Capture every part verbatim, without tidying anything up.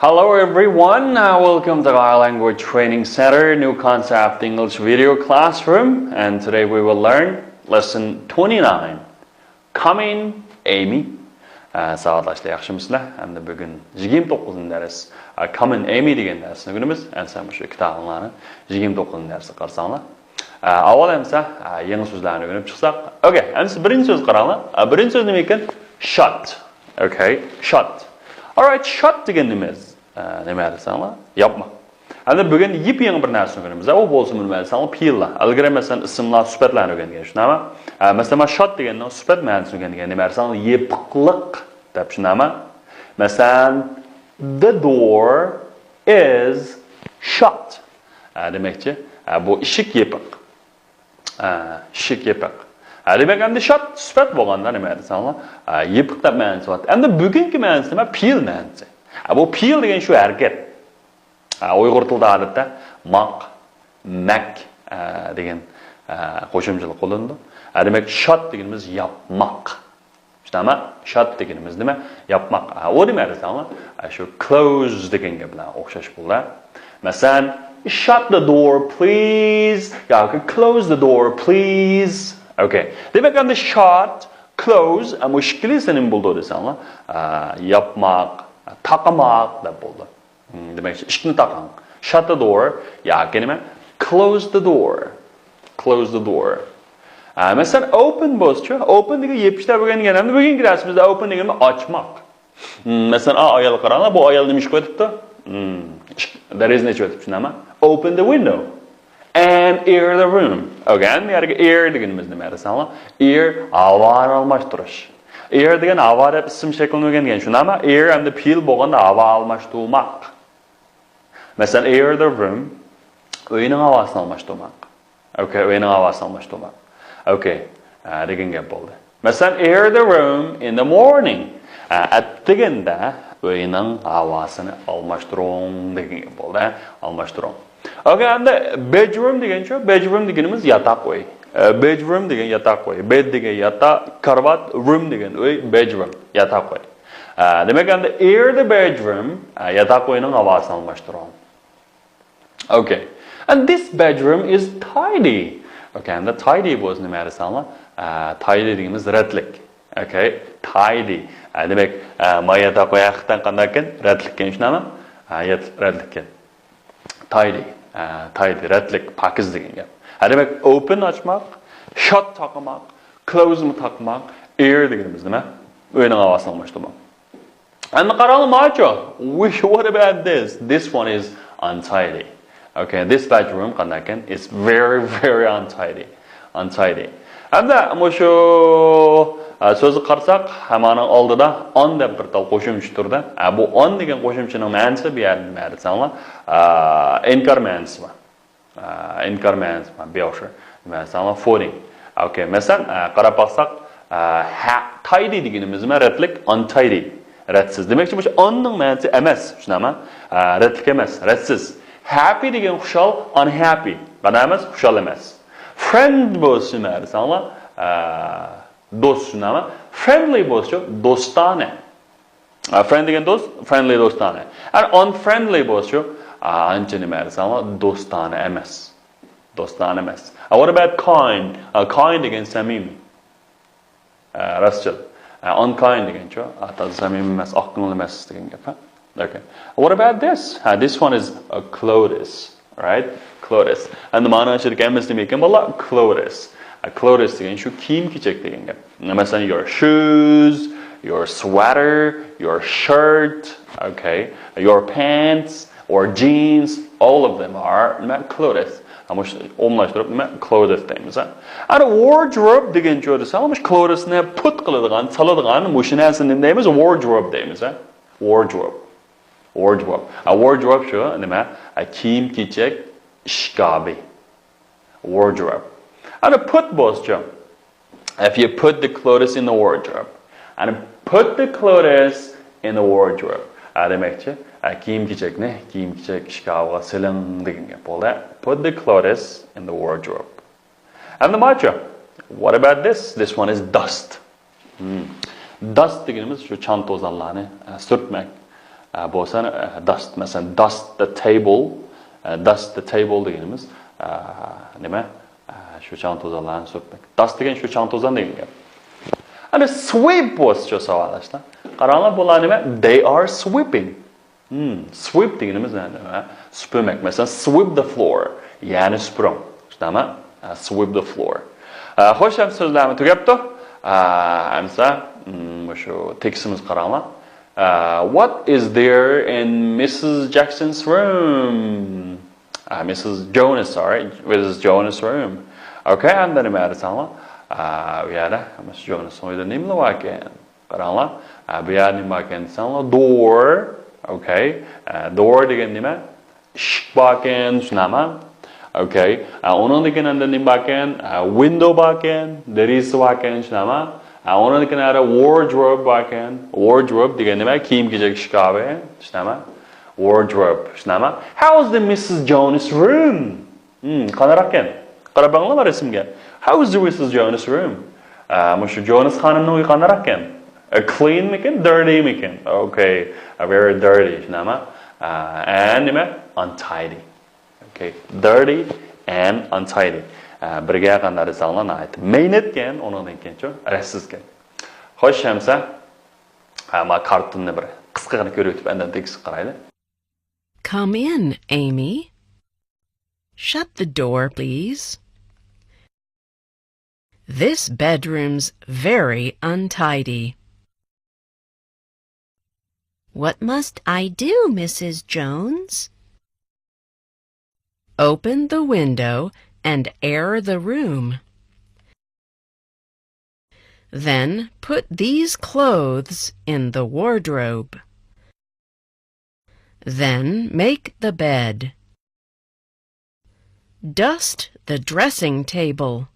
Hello everyone, uh, welcome to our Language Training Center, new concept English video classroom, and today we will learn lesson twenty-nine, Come in, Amy. ئە، ساۋاتلاشلار ياخشىمۇسىلەر؟ ئەمدى بۈگۈن يىگىرمە توققۇزىنچى دەرس، ئە، Come in, Amy دېگەن دەرسنى ئۆگىنىمىز. ئەمسە مۇشۇ كىتابىڭلارنى يىگىرمە توققۇزىنچى دەرسكە قارىساڭلار. ئە، ئاۋۋال ئەمسە، ئە، يېڭى سۆزلەرنى ئۆگىنىپ چىقساق. ئوكەي، ئەمسە بىرىنچى سۆزگە قاراڭلار. ئە، بىرىنچى سۆز نېمە ئىكەن؟ Shut. ئوكەي، shut. Alright, shut دېگەن نېمە؟ ئە، نېمە دېسەڭلار؟ ياپماق. ئەمدى بۈگۈن يېپيېڭى بىر نەرسىنى ئۆگىنىمىز. ئۇ بولسا نېمە دېسەڭلار؟ پېئىللار. ئىلگىرى مەسىلەن ئىسىملار، سۈپەتلەرنى ئۆگەنگەن، شۇنداقمۇ؟ ئە، مەسىلەن، مانا shut دېگەننىڭ سۈپەت مەنىسىنى ئۆگەنگەن. نېمە دېسەڭلار؟ يېپىقلىق دەپ، شۇنداقمۇ؟ مەسىلەن، the door is shut. ئە، دېمەكچى، ئە، بۇ ئىشىك يېپىق. ئە، ئىشىك يېپىق. ئە، دېمەك، ئەمدى shut سۈپەت بولغاندا نېمە دېسەڭلار؟ ئە، يېپىق دەپ مەنىسى بار. ئەمدى بۈگۈنكى مەنىسى نېمە؟ پېئىل مەنىسى. ئە، بۇ پېئىل دېگەن شۇ ھەرىكەت. ئە، ئۇيغۇر تىلىدا ئادەتتە ماق، مەك، ئە، دېگەن، ئە، قوشۇمچىلىق قوللىنىدۇ. ئە، دېمەك، shut دېگىنىمىز ياپماق. شۇنداقمۇ؟ Shut دېگىنىمىز نېمە؟ ياپماق. ئا، ئۇ نېمە دېسەڭلار؟ ئا، شۇ close دېگەن گەپ بىلەن ئوخشاش بولىدۇ. مەسىلەن، shut the door, please. ياكى close the door, please. ئوكەي. دېمەك، ئەمدى shut، close، ئا، مۇشۇ ئىككىلىسى نېمە بولىدۇ دېسەڭلار؟ ئا، ياپماق، تاقىماق دەپ بولىدۇ. مم، دېمەك، ئىشىكنى تاقاڭ. Shut the door ياكى نېمە؟ Close the door. Close the door. ئە، مەسىلەن، open بولسىچۇ؟ Open دېگەن يېپىش دەپ ئۆگەنگەن. ئەمدى بۈگۈنكى دەرسىمىزدە open دېگەن ئاچماق. مم، مەسىلەن، ئا، ئايالغا قاراڭلار، بۇ ئايال نېمە ئىش قىلىۋېتىپتۇ؟ مم، ئىشىك، دېرىزىنى ئېچىۋېتىپتۇ، شۇنداقمۇ؟ Open the window and air the room. ئوكەي، ئەمدى يەرگە air دېگىنىمىز نېمە دېسەڭلار؟ Air، ھاۋانى ئالماشتۇرۇش. Air دېگەن ھاۋا دەپ ئىسىم شەكلىنى ئۆگەنگەن، شۇنداقمۇ؟ Air ئەمدى پېئىل بولغاندا ھاۋا ئالماشتۇرماق. مەسىلەن، air the room، ئۆينىڭ ھاۋاسىنى ئالماشتۇرماق. ئوكەي، ئۆينىڭ ھاۋاسىنى ئالماشتۇرماق. ئوكەي، ئە، دېگەن گەپ بولدى. مەسىلەن، air the room in the morning. ئە، ئەتىگەندە ئۆينىڭ ھاۋاسىنى ئالماشتۇرۇڭ دېگەن گەپ بولدى. ئە، ئالماشتۇرۇڭ. ئوكەي، ئەمدى bedroom دېگەنچۇ؟ Bedroom دېگىنىمىز ياتاق ئۆي. ئە، bedroom دېگەن ياتاق ئۆي. Bed دېگەن ياتاق، كارىۋات، room دېگەن ئۆي، bedroom، ياتاق ئۆي. ئە، دېمەك، ئەمدى air the bedroom، ئە، ياتاق ئۆينىڭ ھاۋاسىنى ئالماشتۇرۇڭ. ئوكەي. And this bedroom is tidy. ئوكەي، ئەمدى tidy بولسا نېمە دېسەڭلار؟ ئە، tidy دېگىنىمىز رەتلىك. ئوكەي، tidy. ئە، دېمەك، ئە، ما ياتاق ئۆي ھەقىقەتەن قانداقكەن؟ رەتلىككەن، شۇنداقمۇ؟ ئە، يات-، رەتلىككەن. Tidy، ئە، tidy، رەتلىك، پاكىز دېگەن گەپ. ھە، دېمەك، open ئاچماق، shut تاقىماق، close مۇ تاقىماق، air دېگىنىمىز نېمە؟ ئۆينىڭ ھاۋاسىنى ئالماشتۇرماق. ئەمدى قاراڭلار ماچۇ. Which, what about this? This one is untidy. Okay, this bedroom قانداقكەن؟ It's very, very untidy. Untidy. ئەمدى مۇشۇ، ئە، سۆزگە قارىساق، ھەممىنىڭ ئالدىدا on دەپ بىر تال قوشۇمچە تۇرىدۇ. ئە، بۇ on دېگەن قوشۇمچىنىڭ مەنىسى بۇ يەردە نېمە دېسەڭلار، ئە، ئىنكار مەنىسى بار. ئە، ئىنكار مەنىسى بار. بۇ ياخشى. نېمە دېسەڭلار، فورىڭ. ئوكەي، مەسىلەن، ئە، قاراپ باقساق، ئە، ھە، tidy دېگىنىمىز نېمە؟ رەتلىك، untidy. رەتسىز. دېمەكچى، مۇشۇ on نىڭ مەنىسى ئەمەس، شۇنداقمۇ؟ ئە، رەتلىك ئەمەس، رەتسىز. Happy دېگەن خۇشال، unhappy. قانداق ئەمەس؟ خۇشال ئەمەس. Friend بولسا نېمە دېسەڭلار، ئە، دوست، شۇنداقمۇ؟ Friendly بولسىچۇ؟ دوستانە. ئە، friend دېگەن دوست، friendly دوستانە. And unfriendly بولسىچۇ؟ ئە، ئانچە نېمە دېسەڭلار، دوستانە ئەمەس. دوستانە ئەمەس. ئە، what about kind? ئە، kind دېگەن سەمىمىي. ئە، راستچىل. ئە، unkind دېگەنچۇ؟ ئە، تازا سەمىمىي ئەمەس، ئاق كۆڭۈل ئەمەس دېگەن گەپ، ھە؟ Okay. What about this? ھە، this one is a clothes, right? Clothes. ئەمدى مانا ئىچىدىكى ھەممىسى نېمە ئىكەن، بالىلار؟ Clothes. ئە، clothes دېگەن شۇ كىيىم-كېچەك دېگەن گەپ. مەسىلەن، your shoes, your sweater, your shirt, okay, your pants, or jeans, all of them are نېمە؟ Clothes. ھە، مۇشۇ ئومۇملاشتۇرۇپ نېمە؟ Clothes دەيمىز، ھە. ئەنە wardrobe دېگەنچۇ دېسەڭ، مۇشۇ clothesنى put قىلىدىغان، سالىدىغان مۇشۇ نەرسىنى نېمە دەيمىز؟ Wardrobe دەيمىز، ھە. Wardrobe. Wardrobe. ھە، wardrobe شۇ نېمە؟ ھە، كىيىم-كېچەك ئىشكابى. Wardrobe. ئەنە put بولسىچۇ؟ If you put the clothes in the wardrobe. And put the clothes in the wardrobe. ئە، دېمەكچى، ئە، كىيىم-كېچەكنى كىيىم-كېچەك ئىشكاپىغا سېلىڭ دېگەن گەپ بولدى. Put the clothes in the wardrobe. ئەمدى ماچۇ. What about this? This one is dust. Hmm. Dust دېگىنىمىز شۇ چاڭ-توزانلارنى، ئە، سۈرتمەك. ئە، بولسا، ئە، dust، مەسىلەن، dust the table، ئە، dust the table دېگىنىمىز، ئە، نېمە؟ ئە، شۇ چاڭ توزانلارنى سۈرتمەك. Dust دېگەن شۇ چاڭ توزان دېگەن گەپ. ئەنە sweep بولسىچۇ، ساۋاقداشلار؟ قاراڭلار، بۇلار نېمە؟ They are sweeping. Hmm، sweep دېگىنىمىز نېمە؟ سۈپۈرمەك. مەسىلەن، sweep the floor، يەرنى سۈپۈرۈڭ. شۇنداقمۇ؟ ئە، sweep the floor. ئە، خوش، ئەمسە سۆزلەرمۇ تۈگەپتۇ. ئە، ئەمسە، مم، مۇشۇ تېكىستىمىزگە قاراڭلار. ئە، What is there in مىسسىس جاكسونس روم؟ ئە، مىسسىس جونس، sorry، مىسسىس جونس روم. ئوكەي، ئەمدى نېمە دېسەڭلار؟ ئە، ئۇ يەردە مىسسىس جونسنىڭ ئۆيىدە نېمىلەر باركەن؟ قاراڭلار، ئە، بۇ يەردە نېمە باركەن دېسەڭلار، door، ئوكەي. ئە، door دېگەن نېمە؟ ئىشىك باركەن، شۇنداقمۇ؟ ئوكەي. ئە، ئۇنىڭدىن كېيىن ئەمدى نېمە باركەن؟ ئە، window باركەن، دېرىزە باركەن، شۇنداقمۇ؟ ئە، ئۇنىڭدىن كېيىن ئەمدى wardrobe باركەن. Wardrobe دېگەن نېمە؟ كىيىم-كېچەك ئىشكاپى، شۇنداقمۇ؟ Wardrobe، شۇنداقمۇ؟ How is the مىسسىس جونس روم؟ ھىم، قانداقكەن؟ قاراپ بېقىڭلار رەسىمگە. How is the مىسسىس جونس روم؟ ئە، مۇشۇ جونس خانىمنىڭ ئۆيى قانداقكەن؟ ئە، clean مىكەن، dirty مىكەن؟ ئوكەي، ئە، very dirty، شۇنداقمۇ؟ ئە، and نېمە؟ Untidy. ئوكەي، dirty and untidy. ئە، بىرگە قانداق دېسەڭلار ناھايىتى مەينەتكەن، ئۇنىڭدىن كېيىنچۇ؟ رەتسىزكەن. خوش، ئەمسە، ئە، ما كارتوننى بىر قىسقىغىنە كۆرۈۋېتىپ، ئاندىن تېكىستكە قارايلى. Come in, Amy. Shut the door, please. This bedroom's very untidy. What must I do, مىسسىس جونس? Open the window and air the room. Then put these clothes in the wardrobe. Then make the bed. Dust the dressing table.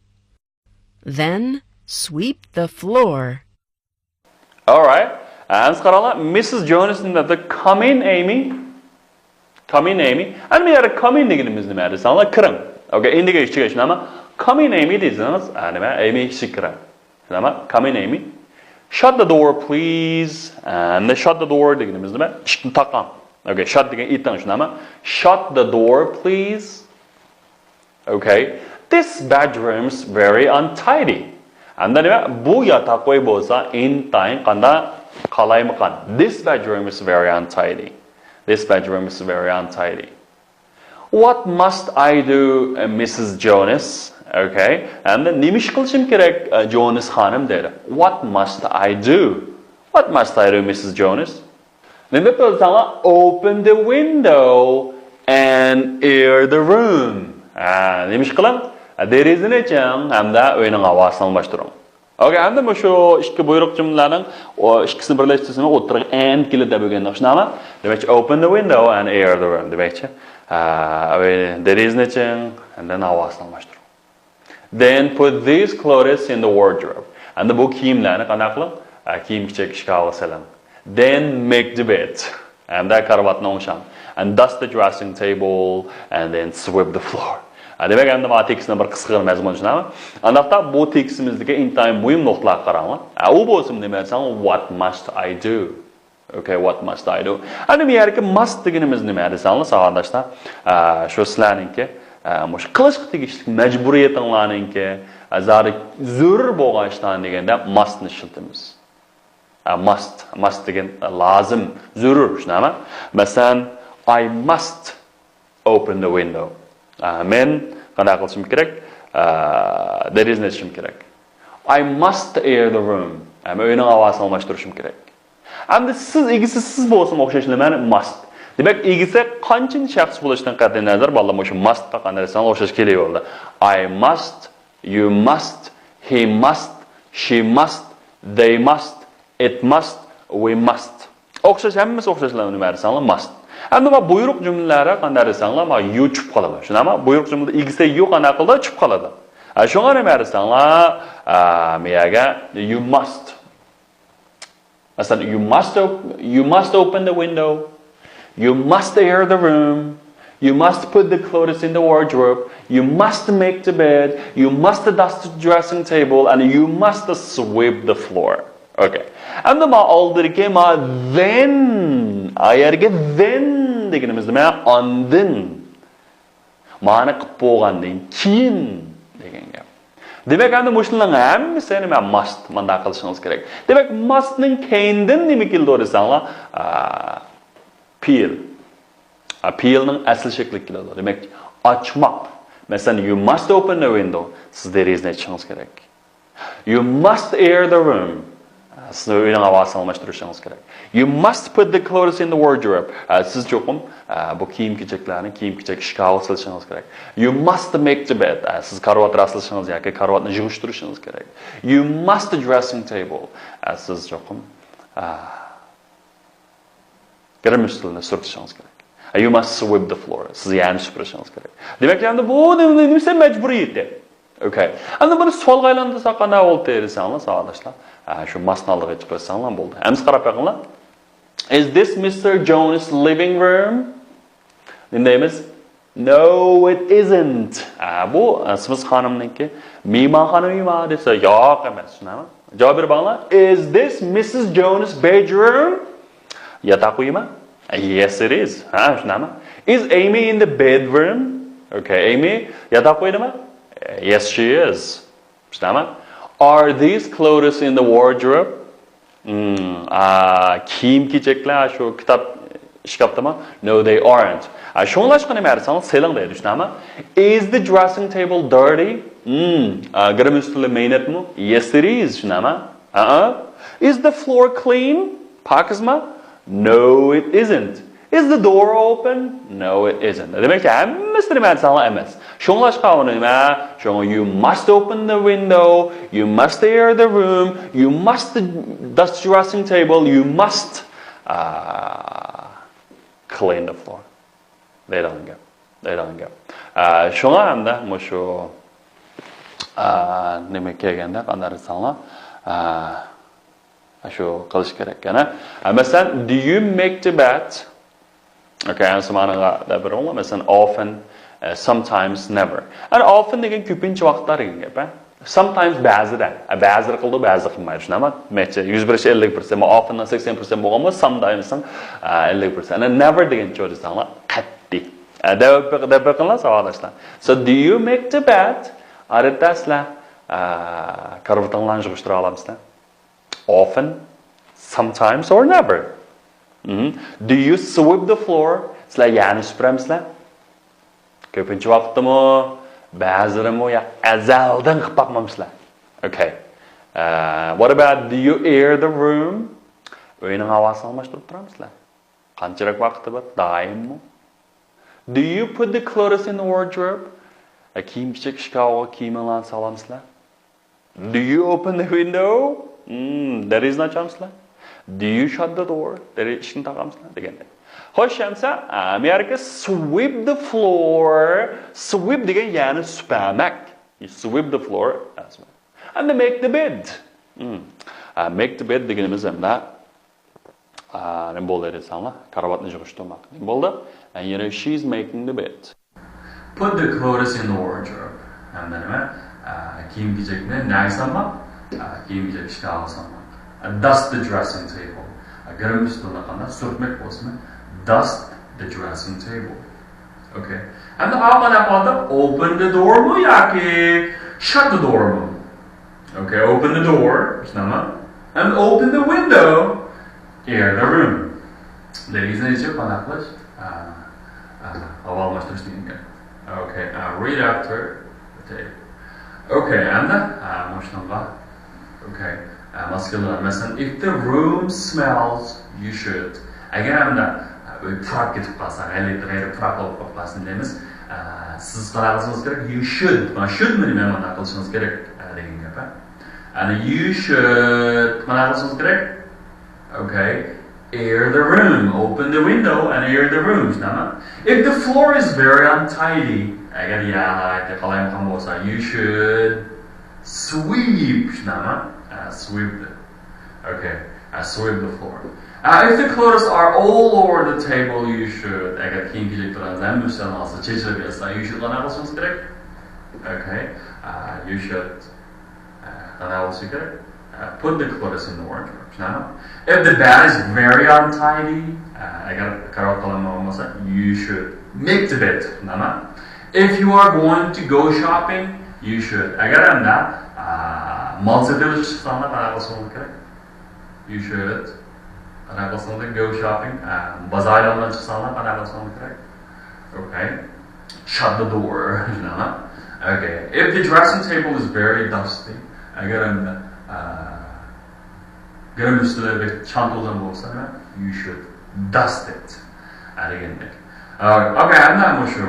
Then sweep the floor. All right. ئەمسە قاراڭلار، مىسسىس جونس نېمە دەپتۇ؟ Come in, Amy. Come in, Amy. ئەنە بۇ يەردە come in دېگىنىمىز نېمە دېسەڭلار، كىرىڭ. ئوكەي، in دېگەن ئىچىگە، شۇنداقمۇ؟ Come in, Amy دېسىڭىز، ئە، نېمە، ئەيمى ئىچىگە كىرىڭ. شۇنداقمۇ؟ Come in, Amy. Shut the door, please. ئەمدى shut the door دېگىنىمىز نېمە؟ ئىشىكنى تاقاڭ. ئوكەي، shut دېگەن ئېتىڭ، شۇنداقمۇ؟ Shut the door, please. Okay. This bedroom's very untidy. ئەمدى نېمە؟ بۇ ياتاق ئۆي بولسا ئىنتايىن قانداق؟ قالايمىقان. This bedroom is very untidy. This bedroom is very untidy. What must I do, مىسسىس جونس? Okay. ئەمدى نېمە ئىش قىلىشىم كېرەك، جونس خانىم دەيدۇ. What must I do? What must I do, مىسسىس جونس? نېمە دەپ بىلسەڭلار، open the window and air the room. ھە، نېمە ئىش قىلىڭ؟ دېرىزىنى ئېچىڭ ھەمدە ئۆينىڭ ھاۋاسىنى ئالماشتۇرۇڭ. ئوكەي، ئەمدى مۇشۇ ئىككى بۇيرۇق جۈملىلەرنىڭ ئىككىسىنى بىرلەشتۈرسىمۇ ئوتتۇرىغا and كېلىدۇ دەپ ئۆگەندۇق، شۇنداقمۇ؟ دېمەكچى، open the window and air the room دېمەكچى. ھە، ئۆي، دېرىزىنى ئېچىڭ ھەمدە ھاۋاسىنى ئالماشتۇرۇڭ. Then put these clothes in the wardrobe. ئەمدى بۇ كىيىملەرنى قانداق قىلىڭ؟ ئە، كىيىم-كېچەك ئىشكاپىغا سېلىڭ. Then make the bed. ئەمدى كارىۋاتنى ئوڭشاڭ. And dust the dressing table and then sweep the floor. ئە، دېمەك، ئەمدى مانا تېكىستنىڭ بىر قىسقىغىنە مەزمۇنى شۇنداقمۇ؟ ئانداقتا بۇ تېكىستىمىزدىكى ئىنتايىن مۇھىم نۇقتىلارغا قاراڭلار. ئە، ئۇ بولسىمۇ نېمە دېسەڭ، what must I do? Okay, what must I do? ئەنە بۇ يەردىكى must دېگىنىمىز نېمە دېسەڭلار، ساۋاقداشلار؟ ئە، شۇ سىلەرنىڭكى، ئە، مۇشۇ قىلىشقا تېگىشلىك مەجبۇرىيىتىڭلارنىڭكى، ئە، زادى زۆرۈر بولغان ئىشلارنى دېگەندە must نى ئىشلىتىمىز. ئە، must، must دېگەن لازىم، زۆرۈر، شۇنداقمۇ؟ مەسىلەن، I must open the window. ئە، مەن قانداق قىلىشىم كېرەك؟ ئە، دېرىزىنى ئېچىشىم كېرەك. I must air the room. ئە، مەن ئۆينىڭ ھاۋاسىنى ئالماشتۇرۇشۇم كېرەك. ئەمدى سىز ئىگىسى سىز بولسىمۇ ئوخشاش نېمە؟ Must. دېمەك، ئىگىسى قانچىنچى شەخس بولۇشتىن قەتئىينەزەر، بالىلار، مۇشۇ must قانداق دېسەڭ ئوخشاش كېلىۋېرىدۇ. I must، you must، he must، she must، they must، it must، we must. ئوخشاش، ھەممىسى ئوخشاشلا نېمە دېسەڭلار، must. ئەمدى ما بۇيرۇق جۈملىلەردە قانداق دېسەڭلار، ما you چۈشۈپ قالىدۇ. شۇنداقمۇ؟ بۇيرۇق جۈملىدە ئىگىسى you قانداق قىلىدۇ؟ چۈشۈپ قالىدۇ. ئە، شۇڭا نېمە دېسەڭلار، ئە، ما يەرگە you must. مەسىلەن، you must op-، you must open the window. You must air the room. You must put the clothes in the wardrobe. You must make the bed. You must dust the dressing table. And you must sweep the floor. Okay. ئەمدى ما ئالدىدىكى ما then، ئا يەرگە then دېگىنىمىز نېمە؟ ئاندىن. مانى قىلىپ بولغاندىن كېيىن دېگەن گەپ. دېمەك، ئەمدى مۇشۇلارنىڭ ھەممىسى نېمە؟ Must. مانداق قىلىشىڭىز كېرەك. دېمەك، must نىڭ كەينىدىن نېمە كېلىدۇ دېسەڭلار، ئا، پېئىل. ئا، پېئىلنىڭ ئەسلى شەكلى كېلىدۇ. دېمەك، ئاچماق. مەسىلەن، you must open the window. سىز دېرىزىنى ئېچىشىڭىز كېرەك. You must air the room. سىز ئۆينىڭ ھاۋاسىنى ئالماشتۇرۇشىڭىز كېرەك. You must put the clothes in the wardrobe. سىز چوقۇم بۇ كىيىم-كېچەكلەرنى كىيىم-كېچەك ئىشكاپىغا سېلىشىڭىز كېرەك. You must make the bed. سىز كارىۋات راستلىشىڭىز ياكى كارىۋاتنى يىغىشتۇرۇشىڭىز كېرەك. You must the dressing table. سىز چوقۇم گىرىم ئۈستىلىنى سۈرتۈشىڭىز كېرەك. You must sweep the floor. سىز يەرنى سۈپۈرۈشىڭىز كېرەك. دېمەك، ئەمدى بۇ نېمە، نېمىسى مەجبۇرىيىتى. Okay. ئەمدى بۇنى سوئالغا ئايلاندۇرساق قانداق بولدى دېسەڭلار، ساۋاقداشلار. ھە، شۇ must نى ئالدىغا چىقىرساڭلار بولدى. ئەمدى قاراپ بېقىڭلار. Is this Mister Jones' living room? نېمە دەيمىز؟ No, it isn't. ھە، بۇ، ئە، سىمس خانىمنىڭكى مېھمانخانا ئۆيىما دېسە، ياق ئەمەس، شۇنداقمۇ؟ جاۋاب بېرىپ باقىڭلار. Is this Missus Jones' bedroom? ياتاق ئۆيىما؟ Yes, it is. ھە، شۇنداقمۇ؟ Is Amy in the bedroom? Okay, Amy ياتاق ئۆيدىما؟ Yes, she is. شۇنداقمۇ؟ Are these clothes in the wardrobe? Hmm, ئا، كىيىم-كېچەكلەر شۇ كىتاب ئىشكاپتىمۇ؟ No, they aren't. ئا، شۇڭلاشقا نېمە دېسەڭ، سېلىڭ دەيدۇ، شۇنداقمۇ؟ Is the dressing table dirty? Hmm, ئا، گىرىم ئۈستىلى مەينەتمۇ؟ Yes, it is، شۇنداقمۇ؟ ھە. Is the floor clean? پاكىزمۇ؟ No, it isn't. Is the door open? No, it isn't. دېمەك، ھەممىسى نېمە دېسەڭلار ئەمەس. شۇڭلاشقا ئۇنى نېمە؟ شۇڭا you must open the window, you must air the room, you must dust dressing table, you must, uh, clean the floor. دەيدىغان گەپ. دەيدىغان گەپ. ئە، شۇڭا ئەمدى مۇشۇ، ئە، نېمە كەلگەندە قانداق دېسەڭلار، ئە، شۇ قىلىش كېرەك يەنە. ئە، مەسىلەن، do you make the bed? Okay, ئەمسە مانىغا دەپ بېرىڭلار. مەسىلەن، often, ئە، sometimes, never. ئەنە often دېگەن كۆپىنچە ۋاقىتتا دېگەن گەپ، ھە؟ Sometimes بەزىدە. ئە، بەزىلەر قىلىدۇ، بەزىلەر قىلمايدۇ. شۇنداقمۇ؟ نەچچە؟ يۈز بىرسى ئەللىك پىرسەنت، ئاپتوندا سەكسەن پىرسەنت بولغانمۇ، سامدايمسىڭ، ئە، ئەللىك پىرسەنت. ئەنە never دېگەنچە دېسەڭلار، قەتئىي. ئە، دەپ بېق-، دەپ بېقىڭلار، ساۋاقداشلار. So, do you make the bed? ئادەتتە سىلەر، ئە، كارىۋىتىڭلارنى يىغىشتۇرالامسىلەر؟ Often, sometimes or never. مم. Do you sweep the floor? سىلەر يەرنى سۈپۈرەمسىلەر؟ كۆپىنچە ۋاقىتتىمۇ، بەزىلىرىمۇ يا ئەزەلدىن قىلىپ باقمامسىلەر؟ Okay. Uh, what about, do you air the room? ئۆينىڭ ھاۋاسىنى ئالماشتۇرۇپ تۇرامسىلەر؟ قانچىلىك ۋاقىتتا بىر؟ دائىممۇ؟ Do you put the clothes in the wardrobe? ئە، كىيىم-كېچەك ئىشكاپىغا كىيىمىڭلارنى سالامسىلەر؟ Do you open the window? Hmm, دېرىزىنى ئاچامسىلەر؟ Do you shut the door? دېرىزە ئىشىكنى تاقامسىلەر؟ دېگەندەك. خوش، ئەمسە، ئە، مەيەرگە sweep the floor. Sweep دېگەن يەرنى سۈپۈرمەك. You sweep the floor. ئەمدى make the bed. Hmm. ئە، make the bed دېگىنىمىز ئەمدى ئا، نېمە بولدى دېسەڭلار، كارىۋاتنى يىغىشتۇرماق. نېمە بولدى؟ And, you know, she's making the bed. Put the clothes in the wardrobe. ھەمدە نېمە؟ ئا، كىيىم-كېچەكنى نەگە سالماق؟ ئا، كىيىم-كېچەك ئىشكاپىغا سالماق. ئا، dust the dressing table. ئا، گىرىم ئۈستىلىنى قانداق سۈرتمەك بولسىمۇ، dust the dressing table. Okay. ئەمدى قانداق بولدى؟ Open the door مۇ ياكى shut the door مۇ؟ Okay, open the door. شۇنداقمۇ؟ And open the window. Air the room. دېرىزىنى ئېچىپ قانداق قىلىش؟ ئا، ئا، ھاۋا ئالماشتۇرۇش دېگەن گەپ. Okay, uh, read after the tape. Okay, ئەمدى، ئا، مۇشۇنىڭغا. Okay, ئا، ماس كېلىدىغان. مەسىلەن، if the room smells, you should. ئەگەر ئەمدى، ئا، ئۆي پۇراپ كېتىپ قالسا، غەلىتە، غەيرىي پۇراقلا بولۇپ قالسا، دەيمىز. ئا، سىز قانداق قىلىشىڭىز كېرەك؟ You should. مانا should مۇ نېمە؟ مانداق قىلىشىڭىز كېرەك، ئا، دېگەن گەپ، ھە؟ ئەنە you should قانداق قىلىشىڭىز كېرەك؟ Okay. Air the room. Open the window and air the room. شۇنداقمۇ؟ If the floor is very untidy. ئەگەر يەر ناھايىتى قالايمىقان بولسا، you should sweep. شۇنداقمۇ؟ ئا، sweep the. Okay. ئا، sweep the floor. ئا، if the clothes are all over the table, you should. ئەگەر كىيىم-كېچەك تۇرغان ھەممە ئۈستەلنىڭ ئاستىدا چېچىلىپ ياتسا، you should قانداق قىلىشىڭىز كېرەك؟ Okay. ئا، you should. ئا، قانداق بولۇشى كېرەك؟ Put the clothes in the wardrobe. شۇنداقمۇ؟ If the bed is very untidy, ئەگەر كارىۋات قالاممىغان بولسا, you should make the bed. شۇنداقمۇ؟ If you are going to go shopping, you should. ئەگەر ئەمدى مال سېتىۋېلىشقا چىقساڭلار قانداق قىلسىڭىز كېرەك؟ You should. قانداق قىلسىڭىز كېرەك? Go shopping. بازار ئايلانمىغىلى چىقساڭلار قانداق قىلسىڭىز كېرەك؟ Okay. Shut the door. شۇنداقمۇ؟ Okay. If the dressing table is very dusty, ئەگەر ئەمدى گىرىم ئۈستىدە بىر چانتىلىرىم بولسا، you should dust it. ھە، دېگەندەك. Okay، ئەمدى مۇشۇ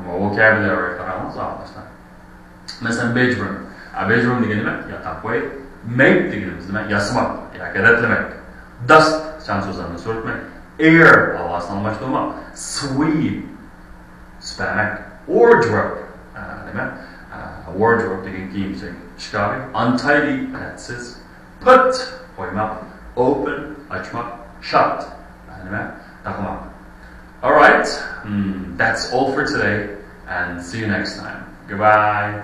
vocabulary قاراڭلار، ئاڭلاشلار. مەسىلەن، bedroom. Bedroom دېگەن نېمە؟ ياتاق ئۆي. Make دېگىنىمىز نېمە؟ ياسىماق ياكى رەتلىمەك. Dust، چانسىزلارنى سۈرتمەك. Air، ھاۋاسىنى ئالماشتۇرماق. Sweep، سۈپۈرمەك. Wardrobe، نېمە؟ Wardrobe دېگەن كىيىم ئىشكاپى. Untidy، رەتسىز. Put، قويماق. Open، ئاچماق. Shut، نېمە؟ تاقىماق. Alright, that's all for today and see you next time. Goodbye.